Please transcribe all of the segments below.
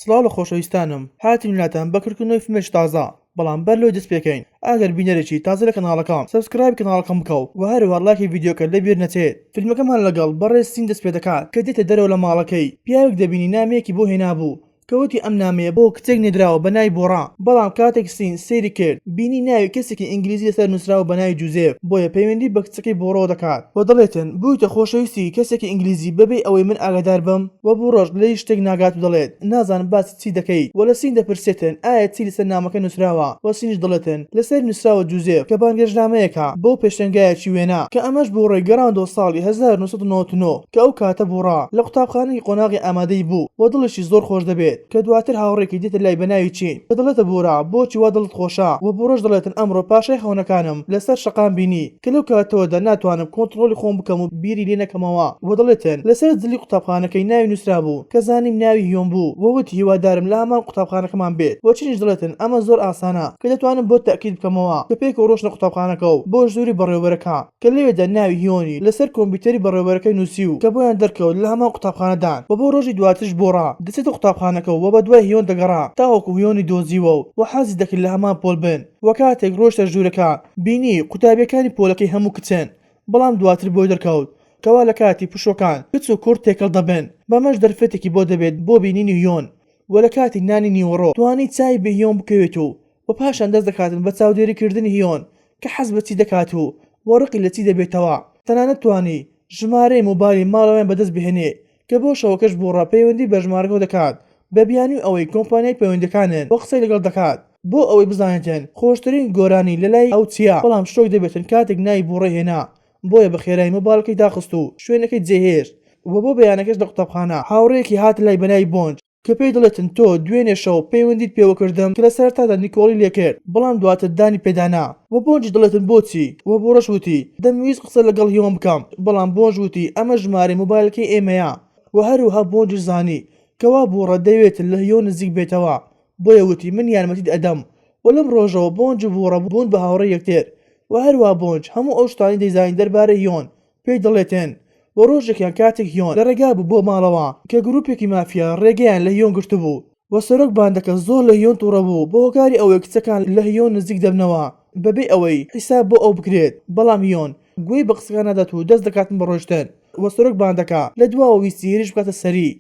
سڵاو لە خۆشەویستانم هاتین لاتان بە کردنەوەی فیلمێکی تازە بەڵام بەر لەوەی دەست پێکەین ئەگەر بینەرێکی تازە لە کەناڵەکەم subscribe ی کەناڵەکەم بکە و هەروەها ڵایکی ڤیدیۆکە لەبیر نەچێت فیلمەکەمان لەگەڵ بەڕێز سین دەست پێدەکات کە دێتە دەرەوە لە ماڵەکەی پیاوێک دەبینی نامەیەکی بۆ هێنابوو کە وتی ئەم نامەیە بۆ کچێک نێدراوە بە ناوی بۆڕا، بەڵام کاتێک سین سەیری کرد بینی ناوی کەسێکی ئینگلیزی لەسەر نوسراوە بە ناوی جوزێف، بۆیە پەیوەندی بە کچەکەی بۆڕۆوە دەکات و دەڵێتن بوویتە خۆشەویستی کەسێکی ئینگلیزی بەبێ ئەوەی من ئاگادار بم؟ وە بۆڕۆش لە هیچ شتێک ناگات و دەڵێت نازانم باسی چی دەکەیت وە لە سین دەپرسێتن ئایا چی لەسەر نامەکە نوسراوە؟ وە سینیش دەڵێتن لەسەری نوسراوە جوزێف کە بانگێشتنامەیەکە بۆ پێشەنگایەکی وێنە کە ئەمەش بۆڕۆی گەڕاندەوە ساڵی 1999 کە ئەو کاتە بۆڕا لە قوتابخانەی قۆناغی ئامادەیی بوو و دڵیشی زۆر خۆش دەبێت کە دواتر هاوڕێکی دێتە لای بە ناوی چین کە دەڵێتە بۆرا بۆچی وا دڵت خۆشە و بۆڕۆش دەڵێتن ئەمڕۆ پاشای خەونەکانم لەسەر شەقام بینی کە لەو کاتەوەدا ناتوانم کۆنتڕۆڵی خۆم بکەم و بیری لێ نەکەمەوە و دەڵێتن لەسەر جلی قوتابخانەکەی ناوی نوسرابوو کە زانیم ناوی هیۆن بوو و وتی هیوادارم لە هەمان قوتابخانەکەمان بێت و چینیش دەڵێتن ئەمە زۆر ئاسانە کە دەتوانم بۆت تەئکید بکەمەوە کە پێکەوە ڕۆشتنە قوتابخانەکە و بۆ ژووری بەڕێوەبەرەکە. کە لەوێدا ناوی هیۆنی لەسەر کۆمپیوتەری بەڕێوەبەرەکەی نووسی و کە بۆیان دەرکەوت لە هەمان قوتابخانەدان و بۆ ڕۆژی دواتریش بۆڕا دەچێتە قوتابخانەکە و بەدوای هیۆن دەگەڕا تاوەکو هیۆنی دۆزیوە و حەزی دەکرد لە هەمان پۆل بن و کاتێک ڕۆیشتە ژوورەکە بینی قوتابیەکانی پۆلەکەی هەموو کچن بەڵام دواتر بۆی دەرکەوت کەوا لە کاتی پشووەکان کچ و کوڕ تێکەڵ دەبن بەمەش دەرفەتێکی بۆ دەبێت بۆ بینینی هیۆن و لە کاتی نانی نیوەڕۆ توانی چاوی بە هیۆن بکەوێت و و پاشان دەست دەکاتن بە چاودێری کردنی هیۆن کە حەز بە چی دەکات و و ڕقی لە چی دەبێتەوە تەنانەت توانی ژمارەی مۆبایلی ماڵەوەیان بەدەست بهێنێ کە بۆ شەوەکەش بوڕە پەیوەندی بە ژمارەکەوە دەکات بە بیانوی ئەوەی کۆمپانیای پەیوەندیەکانن و قسەی لەگەڵ دەکات بۆ ئەوەی بزانێتن خۆشترین گۆرانی لەلای ئەو چیە بەڵام شۆک دەبێتن کاتێک ناوی بوڕەی هێنا بۆیە بە خێرایی مۆبایلەکەی داخست و شوێنەکەی جێهێشت و بۆ بەیانەکەش لە قوتابخانە هاوڕێیەکی هاتە لای بەناوی بۆنج کە پێی دەڵێتن تۆ دوێنێ شەو پەیوەندیت پێوە کردم کە لە سەرەتادا نکۆڵی لێکرد بەڵام دواتر دانی پێدانا وە بۆنجیش دەڵێتن بۆچی وە بۆڕەش وتی دەمویست قسە لەگەڵ هیۆن بکەم بەڵام بۆنج وتی ئەمە ژمارەی مۆبایلەکەی ئێمەیە وە هەروەها بۆنجیش زانی کەوا بۆڕە دەیەوێتن لە هیۆن نزیک بێتەوە بۆیە وتی من یارمەتیت ئەدەم وە لەم ڕۆژەوە بۆنج و بۆڕە بوون بە هاوڕێی یەکتر وە هەروەها بۆنج هەموو ئەو شتانەی دەیزانی دەربارەی هیۆن پێی دەڵێتن و ڕۆژێکیان کاتێک هیۆن لە ڕێگا بوو بۆ ماڵەوە کە گروپێکی مافیا ڕێگەیان لە هیۆن گرتبوو و سەرۆک باندەکە زۆر لە هیۆن توڕە بوو بە هۆکاری ئەوەی کچەکان لە هیۆن نزیک دەبنەوە بەبێ ئەوەی حیساب بۆ ئەو بکرێت بەڵام هیۆن گوێی بە قسەکان نادات و دەست دەکاتن بە ڕۆیشتن و سەرۆک باندەکە لە دواوە ویستی هێرش بکاتە سەری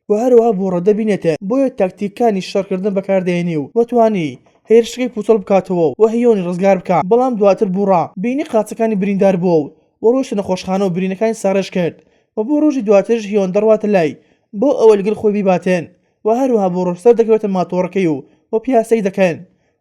و هەروەها بوڕە دەبینێتن بۆیە تاکتیکانی شەڕکردن بەکاردەهێنی و توانی هێرشەکەی پوچەڵ بکاتەوە و هیۆنی ڕزگار بکات بەڵام دواتر بوڕە بینی قاچەکانی بریندار بووە و و ڕۆیشتە نەخۆشخانە و برینەکانی ساڕێژ کرد و بۆ ڕۆژی دواتریش هیۆن دەڕواتە لای بۆ ئەوەی لەگەڵ خۆی بیباتن و هەروەها بوڕە سەردەکەوێتە ماتۆڕەکەی و و پیاسەی دەکەن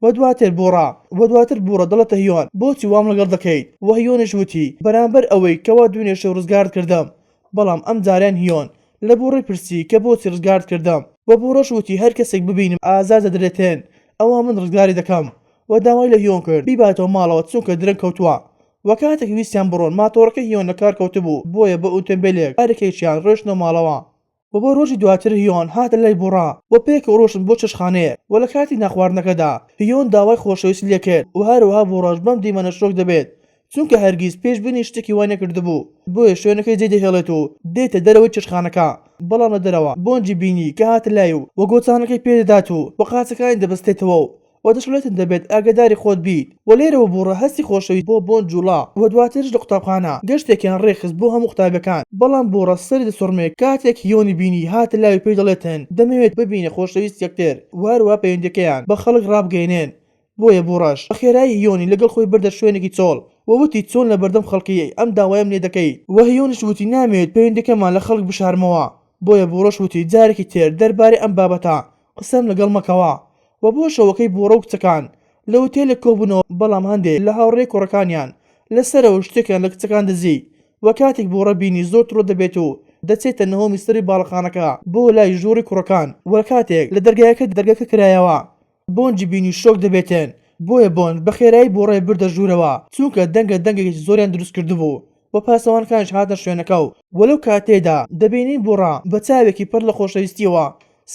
و دواتر بوڕە و دواتر بوڕە دەڵێتە هیۆن بۆچی وام لەگەڵ دەکەیت و هیۆنیش وتی بەرامبەر ئەوەی کەوا دوێنێ شەو ڕزگارت کردم بەڵام ئەم جارەیان هیۆن لە بوڕەی پرسی کە بۆچی ڕزگارت کردم و بوڕەش وتی هەر کەسێک ببینم ئازار دەدرێتن ئەوا من ڕزگاری دەکەم و داوای لە هیۆن کرد بیباتەوە ماڵەوە چونکە درەنگ کەوتووە و کاتێک ویستیان بڕۆن ماتۆڕەکەی هیۆن لە کار کەوتبوو بۆیە بە ئوتۆمبێلێک بارێکێکیان ڕۆیشتنەوە ماڵەوە. و بۆ ڕۆژی دواتر هیۆن هاتە لای بوڕا و پێکەوە ڕۆشتن بۆ چێشتخانەیەک و لە کاتی نانخواردنەکەدا هیۆن داوای خۆشەویستی لێکرد و هەروەها بوڕاش بەم دیمەنە شۆک دەبێت چونکە هەرگیز پێشبینی شتێکی وای نەکردبوو بۆیە شوێنەکەی جێدەهێڵێت و دێتە دەرەوەی چێشتخانەکە بەڵام لە دەرەوە بۆنجی بینی کە هاتە لای و و گۆچانەکەی پێدەدات و و قاچەکانی دەبەستێتەوە و و دەشڵێتن دەبێت ئاگاداری خۆت بیت و لێرەوە بوڕە هەستی خۆشەویست بۆ بۆن جوڵا و دواتریش لە قوتابخانە گەشتێکیان ڕێکخست بۆ هەموو قوتابیەکان بەڵام بوڕە سەری دەسوڕمێ کاتێک هیۆنی بینی هاتە لای و پێی دەڵێتن دەمەوێت ببینە خۆشەویست یەکتر و هەروا پەیوەندیەکەیان بە خەڵک ڕابگەینێن بۆیە بوڕەش بە خێرایی هیۆنی لەگەڵ خۆی بردە شوێنێکی چۆڵ و وتی چۆن لەبەردەم خەڵکی ئەم داوایەم لێ دەکەیت و هیۆنیش وتی نامەوێت پەیوەندیەکەمان لە خەڵک بشارمەوە بۆیە بوڕەش وتی جارێکی تر دەربارەی ئەم بابەتە قسەم لەگەڵ مەکەوە و بۆ شەوەکەی بوڕە و کچەکان لە ئوتێلێک کۆبوونەوە بەڵام هەندێ لە هاوڕێ کوڕەکانیان لە سەرەوە شتێکیان لە کچەکان دزی و کاتێک بوڕە بینی زۆر توڕە دەبێت و دەچێتە نهۆمی سەری باڵەخانەکە بۆ لای ژووری کوڕەکان و کاتێک لە دەرگایەکە دەرگەکە کرایەوە بۆنجی بینی شۆک دەبێتن بۆیە بۆنج بە خێرایی بوڕەی بردە ژوورەوە چونکە دەنگە دەنگێکی زۆریان دروست کردبوو و پاسەوانەکانیش هاتنە شوێنەکە و وە لەو کاتەیدا دەبینین بوڕا بە چاوێکی پڕ لە خۆشەویستیەوە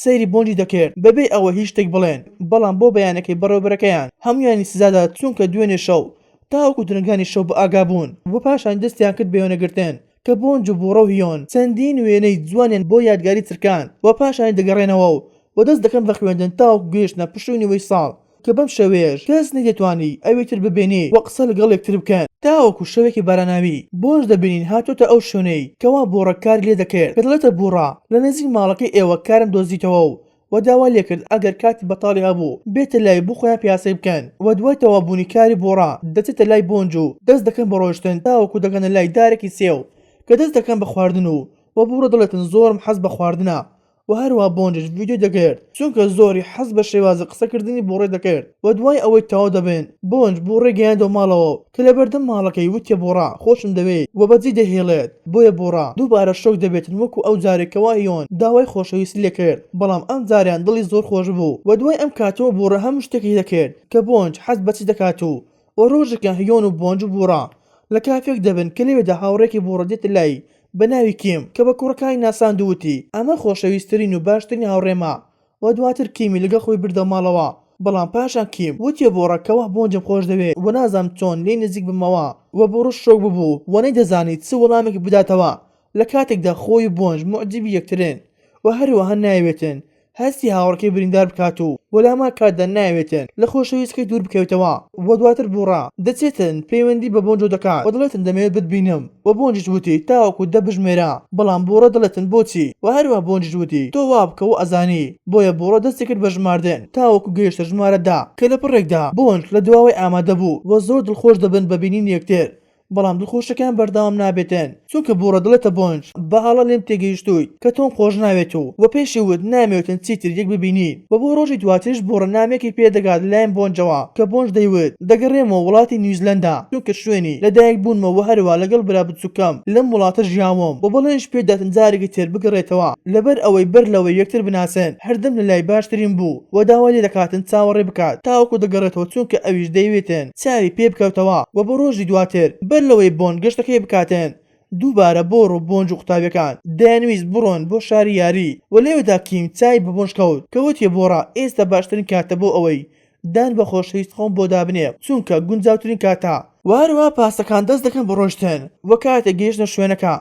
سەیری بۆنجی دەکرد بەبێ ئەوەی هیچ شتێک بڵێن بەڵام بۆ بەیانەکەی بەڕێوەبەرەکەیان هەموویانی سزادا چونکە دوێنێ شەو تاوەکو درەنگانی شەو بە ئاگا بوون و پاشان دەستیان کرد بە وێنەگرتن کە بۆنج و بوڕە و هیۆن چەندین وێنەی جوانیان بۆ یادگاری چرکاند و پاشانی دەگەڕێنەوە و. و دەست دەکەن بە خوێندن تاوەکو گەیشتنە پشووی نیوەی ساڵ کە بەم شێوەیەش کەس نەیدەتوانی ئەوی تر ببینێ و قسە لەگەڵ یەکتر بکەن. تاوەکو شەوێکی باراناوی بۆنج دەبینین هاتۆتە ئەو شوێنەی کەوا بوڕە کاری لێ دەکرد کە دەڵێتە بوڕە لە نزیک ماڵەکەی ئێوە کارم دۆزیتەوە و و داوای لێکرد ئەگەر کاتی بەتاڵی هەبوو بێتە لای بۆ خۆیان پیاسەی بکەن و دوای تەواوبوونی کاری بوڕە دەچێتە لای بۆنج و دەست دەکەن بە ڕۆیشتن تاوەکو دەگەنە لای دارێکی سێو کە دەست دەکەن بە خواردن و و بوڕە دەڵێتن زۆرم حەز بە خواردنە و هەروا بۆنجش ڤیدیۆی دەگرت چونکە زۆری حەز بە شێوازی قسەکردنی بوڕێ دەکرد و دوای ئەوەی تەواو دەبن بۆنج بوڕێ گەیاندەوە ماڵەوە و کە لەبەردەم ماڵەکەی وتیە بوڕە خۆشم دەوێی و بەجێی دەهێڵێت بۆیە بوڕە دووبارە شۆک دەبێتن وەکو ئەو جارەی کەوا هیۆن داوای خۆشەویستی لێکرد بەڵام ئەم جارەیان دڵی زۆر خۆش بوو و دوای ئەم کاتەوە بوڕە هەموو شتێکی دەکرد کە بۆنج حەز بەچی دەکات و و ڕۆژێکیان هیۆن و بۆنج و بوڕە لە کافێک دەبن کە لەوێدا هاوڕێکی بوڕە دێتە لای بە ناوی کیم کە بە کوڕەکانی ناساند و وتی ئەمە خۆشەویستترین و باشترین هاوڕێمە و دواتر کیمی لەگەڵ خۆی بردە ماڵەوە بەڵام پاشان کیم وتیە بۆڕە کەوا بۆنجم خۆش دەوێت و نازانم چۆن لێی نزیک بمەوە و بۆڕش شۆک ببوو و نەیدەزانی چ وەڵامێک بداتەوە لە کاتێکدا خۆی و بۆنج موعجیبی یەکترن و هەروەها نایەوێتن هەستی هاوڕێکەی بریندار بکات و و لەهەمان کاتدا نایەوێتن لە خۆشەویستەکەی دوور بکەوێتەوە و دواتر بوڕا دەچێتن پەیوەندی بە بۆنجۆ دەکات و دەڵێتن دەمەوێت بتبینم و بۆنجیش وتی تاوەکو دە بژمێرە بەڵام بوڕە دەڵێتن بۆچی و هەروەها بۆنجیش وتی تۆ وابکە و ئەزانی بۆیە بوڕە دەستی کرد بە ژماردن تاوەکو گەیشتە ژمارە دە کە لە پڕێکدا بۆنج لە دواوەی ئامادە بوو و زۆر دڵخۆش دەبن بە بینینی یەکتر بەڵام دڵخۆشەکەیان بەردەوام نابێتن چونکە بوڕە دەڵێتە بۆنج بە هەڵە لێم تێگەیشتوویت کە تۆم خۆش ناوێت و وە پێشی وت نامەوێتن چیتر یەک ببینین وە بۆ ڕۆژی دواتریش بوڕە نامەیەکی پێ دەگات لەلایەن بۆنجەوە کە بۆنج دەیوت دەگەڕێمەوە وڵاتی نیوزلەندا چونکە شوێنی لەدایک بوونمە وە هەروا لەگەڵ برا بچوکەم لەم وڵاتە ژیاوم وە بەڵێنیش پێ داتن جارێکی تر بگەڕێتەوە لەبەر ئەوەی بەر لەوەی یەکتر بناسن هەردەم لەلای باشترین بوو وە داوای لێ دەکاتن چاوەڕێ بکات تاوەکو دەگەڕێتەوە چونکە ئەویش دەیەوێتن چاوی پێ بکەوتەوە و بۆ ڕۆژی دواتر بەر لەوەی بۆن گەشتەکەی بکاتن دووبارە بۆڕ و بۆنج و قوتابیەکان دەیانویست بڕۆن بۆ شاری یاری و لەوێدا کیم چاوی بە بۆنج کەوت کە وتی بۆڕە ئێستا باشترین کاتە بۆ ئەوەی دان بە خۆشەویست خۆم بۆ دابنێم چونکە گونجاوترین کاتە. وە هەروەها پاسەکان دەست دەکەن بە ڕۆشتن و کاتێک گەیشتنە شوێنەکە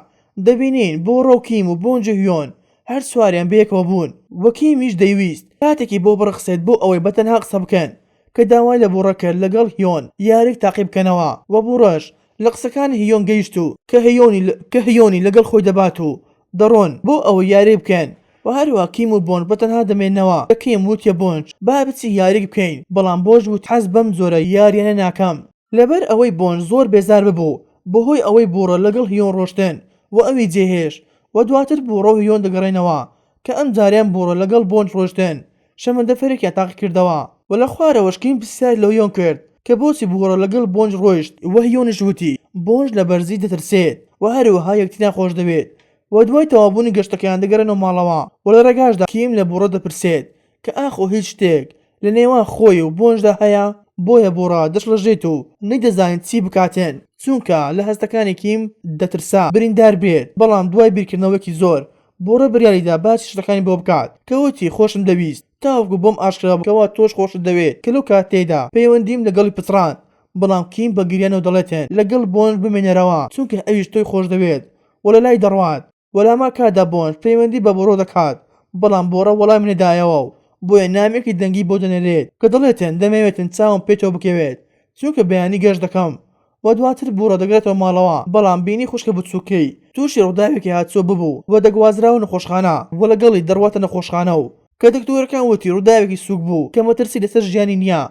دەبینین بۆڕە و کیم و بۆنج و هیۆن هەر چواریان بەیەکەوە بوون و کیمیش دەیویست کاتێکی بۆ بڕەخسێت بۆ ئەوەی بەتەنها قسە بکەن کە داوای لە بوڕە کرد لەگەڵ هیۆن یاریک تاقی بکەنەوە و بوڕەش لە قسەکانی هیۆن گەیشت و کە هیۆنی کە هیۆنی لەگەڵ خۆی دەبات و دەڕۆن بۆ ئەوەی یاریک بکەن و هەروەها کیم و بۆنج بە تەنها دەمێنەوە کە کیم وتیە بۆنج با بچین یاریک بکەین بەڵام بۆنج وتی حەز بەم جۆرە یاریانە ناکەم. لەبەر ئەوەی بۆنج زۆر بێزار ببوو بەهۆی ئەوەی بوڕە لەگەڵ هیۆن ڕۆشتن و ئەوی جێهێشت و دواتر بوڕە و هیۆن دەگەڕێنەوە کە ئەمجارەیان بوڕە لەگەڵ بۆنج ڕۆشتن شەمەندەفەرێکیان تاقیکردەوە و لە خوارەوەش کیم پرسیاری لە هیۆن کرد کە بۆچی بوڕە لەگەڵ بۆنج ڕۆیشت و هیۆنیش وتی بۆنج لە بەرزی دەترسێت و هەروەها یەکتریان خۆشدەوێت و دوای تەواوبوونی گەشتەکەیان دەگەڕێنەوە ماڵەوە و لە ڕێگاشدا کیم لە بوڕە دەپرسێت کە ئاخۆ هیچ شتێک لە نێوان خۆی و بۆنجدا هەیە بۆیە بوڕە دەشڵەژێت و نەیدەزانی چی بکاتن چونکە لە هەستەکانی کیم دەترسا بریندار بێت بەڵام دوای بیرکردنەوەیەکی زۆر بوڕە بریاریدا باسی شتەکانی بۆ بکات کە وتی خۆشم دەویست تاوەکو بۆم ئاشکرا بوو کەوا تۆش خۆشت دەوێت کە لەو کاتەیدا پەیوەندیم لەگەڵی پچڕاند بەڵام کیم بە گریانەوە دەڵێتن لەگەڵ بۆنج بمێنەرەوە چونکە ئەویش تۆی خۆشدەوێت و لەلای دەڕوات و لەهەمان کاتدا بۆنج پەیوەندی بە بۆڕۆ دەکات بەڵام بۆڕە وەڵامی نەدایەوە و بۆیە نامەیەکی دەنگی بۆ دەنێرێت کە دەڵێتن دەمەوێتن چاوم پێتەوە بکەوێت چونکە بەیانی گەشت دەکەم و دواتر بوڕە دەگەڕێتەوە ماڵەوە بەڵام بینی خوشکە بچوکەی توشی ڕووداوێکی هاتچۆ ببوو و دەگوازراوە نەخۆشخانە و لەگەڵی دەڕواتە نەخۆشخانە و کە دکتۆرەکان وتی ڕووداوێکی سوک بوو کە مەترسی لەسەر ژیانی نیە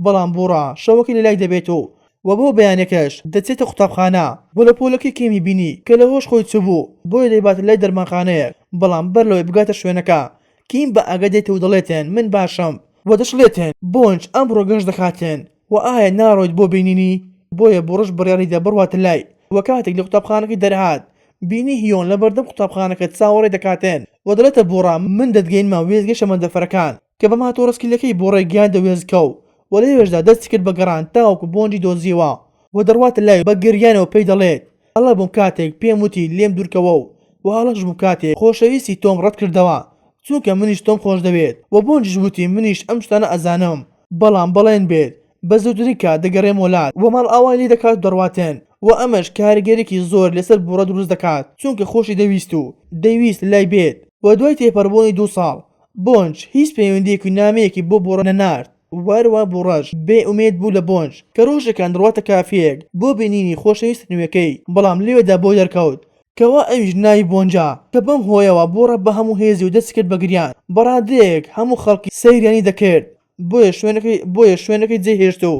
بەڵام بوڕە شەوەکەی لەلای دەبێت و و بۆ بەیانەکەش دەچێتە قوتابخانە و لە پۆلەکەی کیمی بینی کە لە هۆش خۆی چوبوو بۆیە دەیباتە لای دەرمانخانەیەک بەڵام بەر لەوەی بگاتە شوێنەکە کیم بە ئاگا دێتەوە و دەڵێتن من باشم و دەشڵێتن بۆنج ئەمڕۆ گەشت دەکاتن و ئایا ناڕۆیت بۆ بینینی؟ بۆیە بوڕش بڕیاریدا بڕواتە لای و کاتێک لە قوتابخانەکەی دەرهات بینی هیۆن لەبەردەم قوتابخانەکە چاوەڕێی دەکاتن و دەڵێتە بوڕە من دەتگەینمە وێستگەی شەمەندەفەرەکان کە بە ماتۆڕسکیلەکەی بوڕەی گەیاندە وێستگە و و لەوێشدا دەستی کرد بە گەڕان تاوەکو بۆنجی دۆزیەوە و دەڕواتە لای و بە گریانەوە پێی دەڵێت هەڵە بووم کاتێک پێم وتی لێم دوورکەوە و و هەڵەش بووم کاتێک خۆشەویستی تۆم ڕەت کردەوە چونکە منیش تۆم خۆشدەوێت و بۆنجیش وتی منیش ئەم شتانە ئەزانم بەڵام بەڵێن بێت بە زووترین کات دەگەڕێمەوە لات و ماڵئاوای لێ دەکات و دەڕواتن و ئەمەش کاریگەریەکی زۆر لەسەر بوڕە دروست دەکات چونکە خۆشی دەویست و دەیویست لای بێت و دوای تێپەڕبوونی دوو ساڵ. بۆنج هیچ پەیوەندیەک و نامەیەکی بۆ بوڕە نەنارد و هەروەها بوڕەش بێ ئومێد بوو لە بۆنج کە ڕۆژێکان دەڕواتە کافێیەک بۆ بینینی خۆشەویستە نوێکەی بەڵام لەوێدا بۆی دەرکەوت کەوا ئەویش ناوی بۆنجە کە بەم هۆیەوە بوڕە بە هەموو هێزی و دەستی کرد بە گریان بەڕادەیەک هەموو خەڵکی سەیریانی دەکرد بۆیە شوێنەکەی بۆیە شوێنەکەی جێهێشت و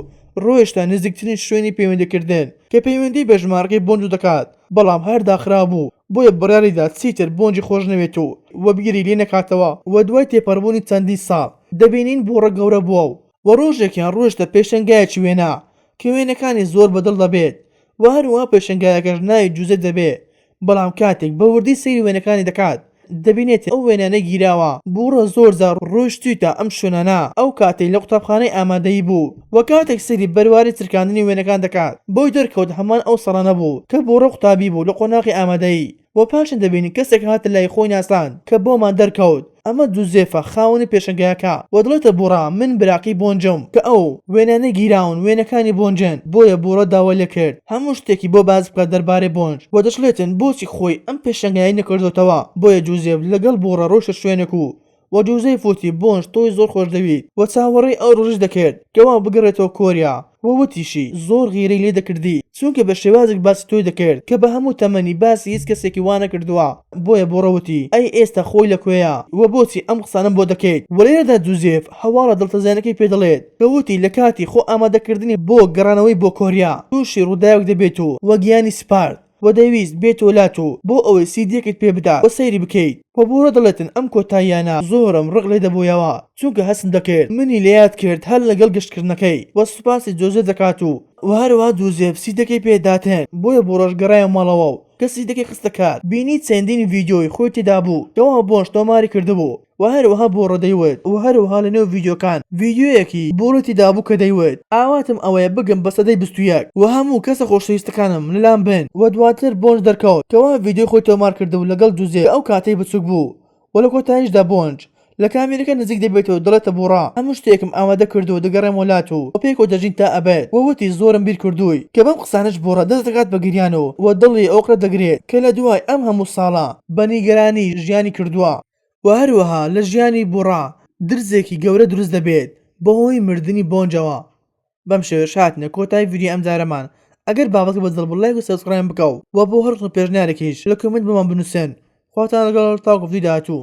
ڕۆیشتە نزیکترین شوێنی پەیوەندیکردن کە پەیوەندی بە ژمارەکەی بۆنج دەکات بەڵام هەر داخرابوو بۆیە بڕیاریدا چیتر بۆنجی خۆش نەوێت و و بیری لێ نەکاتەوە و دوای تێپەڕبوونی چەندین ساڵ دەبینین بوڕە گەورە بووە و و ڕۆژێکیان ڕۆیشتە پێشەنگایەکی وێنە کە وێنەکانی زۆر بەدڵ دەبێت و هەروەها پێشەنگایەکەش ناوی جوزێ دەبێت بەڵام کاتێک بە وردی سەیری وێنەکانی دەکات دەبینێت ئەو وێنانەی گیراوە بوڕە زۆر جار ڕۆیشتویتە ئەم شوێنانە ئەو کاتەی لە قوتابخانەی ئامادەیی بوو و کاتێک سەیری بەرواری چرکاندنی وێنەکان دەکات بۆی دەرکەوت هەمان ئەو ساڵانە بوو کە بوڕە قوتابی بوو لە قۆناغی ئامادەیی. و پاشان دەبینین کەسێک هاتە لای خۆی ناساند کە بۆمان دەرکەوت ئەمە جوزێفە خاوەنی پێشەنگایەکە و دەڵێتە بوڕا من براکەی بۆنجم کە ئەو وێنانەی گیراون وێنەکانی بۆنجن بۆیە بوڕا داوای لێکرد هەموو شتێکی بۆ باس بکات دەربارەی بۆنج و دەشڵێتن بۆچی خۆی ئەم پێشەنگایەی نەکردۆتەوە بۆیە جوزێف لەگەڵ بوڕا ڕۆیشتە شوێنێک و و جوزێف وتی بۆنج تۆی زۆر خۆشدەویت و چاوەڕێی ئەو ڕۆژەش دەکرد کەوا بگەڕێتەوە کۆریا و وتیشی زۆر غیرەی لێ دەکردی چونکە بە شێوازێک باسی تۆی دەکرد کە بە هەموو تەمەنی باسی هیچ کەسێکی وا نەکردووە بۆیە بۆڕە وتی ئەی ئێستا خۆی لە کوێیە و بۆچی ئەم قسانەم بۆ دەکەیت و لێرەدا جوزێف هەواڵە دڵتەزێنەکەی پێ دەڵێت کە وتی لە کاتی خۆ ئامادەکردنی بۆ گەڕانەوەی بۆ کۆریا تووشی ڕووداوێک دەبێت و و گیانی سپارد. و دەیویست بێتەوە لات و بۆ ئەوەی سیدیەکت پێ بدات و سەیری بکەیت و بۆرە دەڵێتن ئەم کۆتاییانە زۆرم ڕق لێ دەبوویەوە چونکە هەستم دەکرد منی لە یاد کرد هەر لەگەڵ گەشتکردنەکەی و سوپاسی جۆزێف دەکات و و هەروەها جوزێف سیدەکەی پێ داتن بۆیە بۆڕەش گەڕایەوە ماڵەوە و کە سیدەکەی خستە کار بینی چەندین ڤیدیۆی خۆی تێدا بوو کەوا بۆنج تۆماری کردبوو و هەروەها بۆڕە دەیوت و هەروەها لە نێو ڤیدیۆکان ڤیدیۆیەکی بۆڕی تێدا بوو کە دەیوت ئاواتم ئەوەیە بگەم بە سەدەی 21 و هەموو کەسە خۆشەویستەکانم لەلام بن و دواتر بۆنج دەرکەوت کەوا ڤیدیۆی خۆی تۆمار کردبوو لەگەڵ جوزێ کە ئەو کاتەی بچوک بوو و لە کۆتاییشدا بۆنج لە کامێرەکە نزیک دەبێتەوە دەڵێتە بوڕا هەموو شتێکم ئامادە کردووە دەگەڕێمەوە لات و پێکەوە دەژین تا ئەبەد و وتی زۆرم بیر کردووی کە بەم قسانەش بوڕا دەست دەکات بە گریان و و دڵی ئۆقرە دەگرێت کە لە دوای ئەم هەموو ساڵە بە نیگەرانی ژیانی کردووە. و هەروەها لە ژیانی بوڕا درزێکی گەورە دروست دەبێت بەهۆی مردنی بۆنجەوە. بەم شێوەیەش هاتینە کۆتایی ڤیدیۆی ئەمجارەمان ئەگەر بابەتەکە بەدڵ بوو لایک و subscribe بکە و بۆ هەر پێشنیارێکیش لە comment بۆمان بنوسن خواتان لەگەڵ تاوەکو ڤیدیۆی داهاتوو.